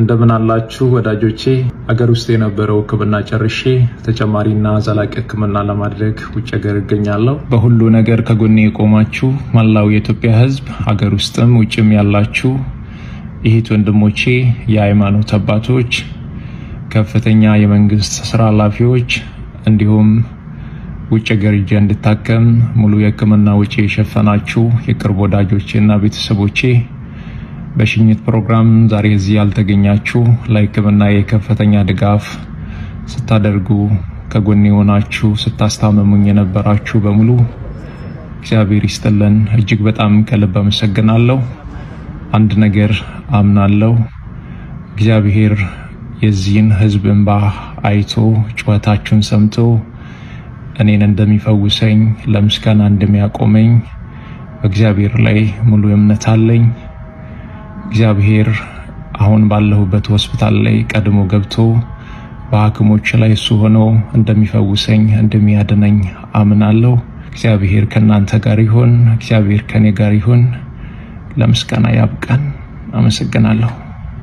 እንደምን አላችሁ ወዳጆቼ? አገር ውስጥ የነበረው ሕክምና ጨርሼ ተጨማሪና ዘላቂ ሕክምና ለማድረግ ውጭ ሀገር እገኛለሁ። በሁሉ ነገር ከጎኔ የቆማችሁ መላው የኢትዮጵያ ሕዝብ፣ አገር ውስጥም ውጭም ያላችሁ እህት ወንድሞቼ፣ የሃይማኖት አባቶች፣ ከፍተኛ የመንግስት ስራ ኃላፊዎች እንዲሁም ውጭ ሀገር ሄጄ እንድታከም ሙሉ የህክምና ወጪ የሸፈናችሁ የቅርብ ወዳጆቼና ቤተሰቦቼ፣ በሽኝት ፕሮግራም ዛሬ እዚህ ያልተገኛችሁ፣ ለህክምና የከፍተኛ ድጋፍ ስታደርጉ ከጎኔ የሆናችሁ፣ ስታስታመሙኝ የነበራችሁ በሙሉ እግዚአብሔር ይስጥልን። እጅግ በጣም ከልብ አመሰግናለሁ። አንድ ነገር አምናለሁ። እግዚአብሔር የዚህን ህዝብ እንባ አይቶ፣ ጩኸታችሁን ሰምቶ እኔን እንደሚፈውሰኝ፣ ለምስጋና እንደሚያቆመኝ በእግዚአብሔር ላይ ሙሉ እምነት አለኝ። እግዚአብሔር አሁን ባለሁበት ሆስፒታል ላይ ቀድሞ ገብቶ በሐኪሞች ላይ እሱ ሆኖ እንደሚፈውሰኝ፣ እንደሚያድነኝ አምናለሁ። እግዚአብሔር ከእናንተ ጋር ይሁን። እግዚአብሔር ከኔ ጋር ይሁን። ለምስጋና ያብቃን። አመሰግናለሁ።